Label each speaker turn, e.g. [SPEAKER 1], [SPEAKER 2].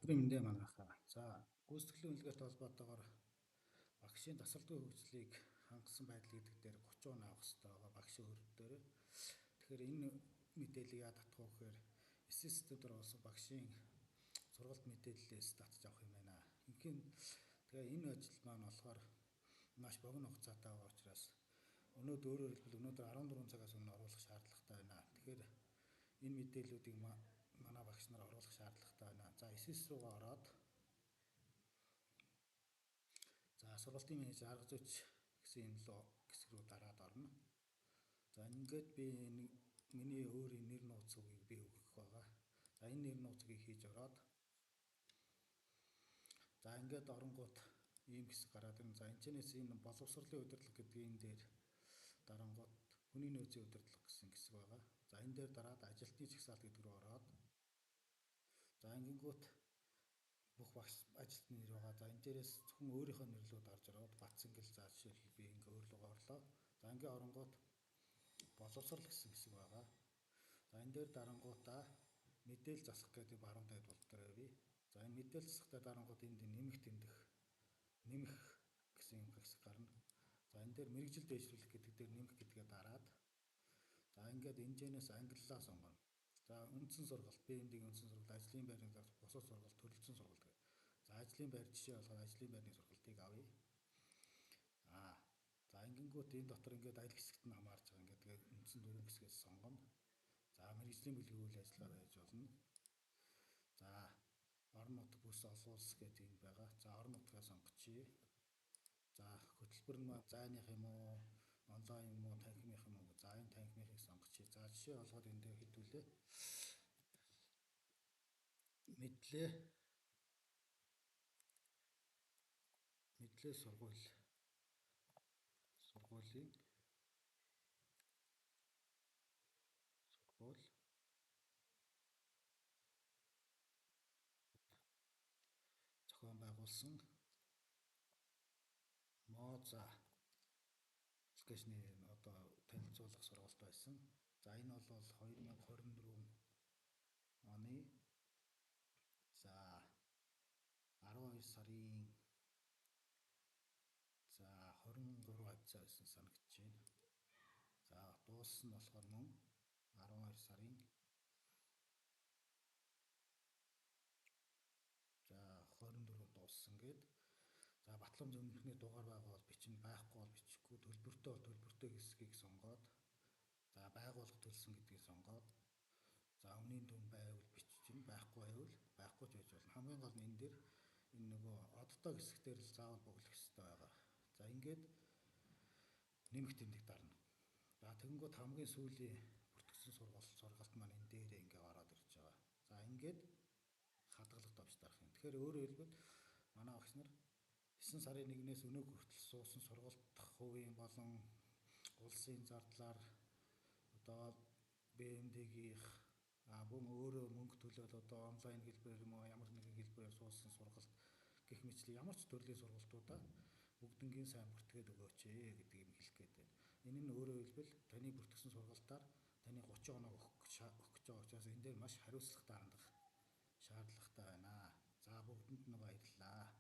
[SPEAKER 1] Өдрийн мэндээ манайхаа. За, гүйцэтгэлийн үнэлгээтэй холбоотойгоор багшийн дасгалдгүй хөгжлийг хангасан байдал гэдэг дээр 30 он авах хэрэгтэй байгаа багшийн хөрөд дээр. Тэгэхээр энэ мэдээллийг яа татах вэ гэхээр эсийн систем дээр болсон багшийн сургалт мэдээллээс татж авах юм байна. Инхийн тэгээ энэ ажил маань болохоор маш богино хугацаатай байгаа учраас өнөөдөр, өөрөөр хэлбэл өнөөдөр 14 цагаас өмнө оруулах шаардлагатай байна. Тэгэхээр энэ мэдээллүүдийг манай багш нар оруулах шаардлагатай байна. За, SIS руугаа ороод, за, сургалтын менежер, арга зүйч гэсэн юм лөө хэсэг рүү дараад орно. За, ингээд би миний өөрийн нэр нууц үгийг би өгөх байгаа. За, энэ нэр нууцыг хийж ороод, за, ингээд оронгууд ийм хэсэг гараад ирнэ. За, энэ чэнэс энэ боловсролын удирдлага гэдгийн энэ дээр дарангууд хүний нөөцийн удирдлага гэсэн хэсэг байгаа. За, энэ дээр дараад ажилтны жагсаалт гэдэг рүү ороод, за, ингэнгүүт бүх багш ажилтны нэр байгаа. За, энэ дээрээс зөвхөн өөрийнхөө нэр рүү дарж ороод Батсангэл, за, жишээлбэл би ингээ өөр рүүгээ орлоо. За, ингээ оронгууд боловсрол гэсэн хэсэг байгаа. За, энэ дээр дарангуудаа мэдээлэл засах гэдэг баруун дайд бол дээр явъя. За, энэ мэдээлэл засахтай дарангууд энд нэмэх тэмдэх, нэмэх гэсэн юм хэсэг гарна. За, энэ дээр мэргэжил дэвшүүлэх гэдэг дээр нэмэх гэдгээ дараад, за, ингээд энэжээс ангиллаа сонгоно. За, үндсэн сургалт, БМД-ийн үндсэн сургалт, ажлын байрны бусад сургалт, төрөлцсөн сургалт гэх. За, ажлын байр жишээ болгоод ажлын байрны сургалтыг авъя. За, ингэнгүүт энэ дотор ингээд аль хэсэгт нь хамаарч байгаа, ингээд тэгээд үндсэн дөрвөн хэсгээс сонгоно. За, мэргэжлийн бэлгийн үйл ажиллагаа байж болно. За, орон нутг бүс олон улс гэдэг юм байгаа. За, орон нутгаа сонгочихъя. За, хөтөлбөр нь зайных юм уу, онлайн юм уу, танхимынх юм уу? За, энэ танхимынхыг сонгочихъя. За, жишээ болгоод энэ дээр хэдүүлээ. Мэдлээ. Мэдлээ сургууль. Сургуулийн сургууль зохион байгуулсан Моза аппликейшны одоо танилцуулах сургалт байсан. За, энэ бол 2024 оны, за, 12 сарын, за, 23 хавцаа байсан санагдаж байна. За, дууссан нь болохоор мөн 12 сарын, за, 24 дууссан гээд. За, батламж өмнөхний дугаар байгаа бол бичин, байхгүй бол бичихгүй, төлбөртэй бол төлбөртэй хэсгийг сонгоод, за, байгууллага төлсөн гэдгийг сонгоод, за, өмнөний дүн байвал бичин, байхгүй байвал байхгүй ч байж болно. Хамгийн гол нь энэ дээр энэ нөгөө одтой хэсэг дээр л заавал бөглөх хэрэгтэй байгаа. За, ингээд нэмэх тэмдэг дарна. За, тэгэнгүүт хамгийн сүүлийн бүртгэсэн сургалт маань энэ дээрээ ингээ ороод ирж байгаа. За, ингээд хадгалах товч дарах юм. Тэгэхээр өөрөөр хэлбэл манай багш нар 9 сарын 1-ээс өнөөг хүртэл суусан сургалт хувийн болон улсын зардлаар одоо БМД-гийнх бүр өөрөө мөнгө төлөөд одоо онлайн хэлбэрээр юм уу ямар нэгэн хэлбэрээр суусан сургалт гэх мэтлээ ямар ч төрлийн сургалтуудаа бүгднгийн сайн бүртгээд өгөөч гэдэг юм хэлэх гээд байна. Энэ нь өөрөөр хэлбэл таны бүртгэсэн сургалтаар таны 30 оноо өгөх гэж байгаа учраас энэ дээр маш хариуцлагатай хандах шаардлагатай байна. За, бүгдэнд нь баярлалаа.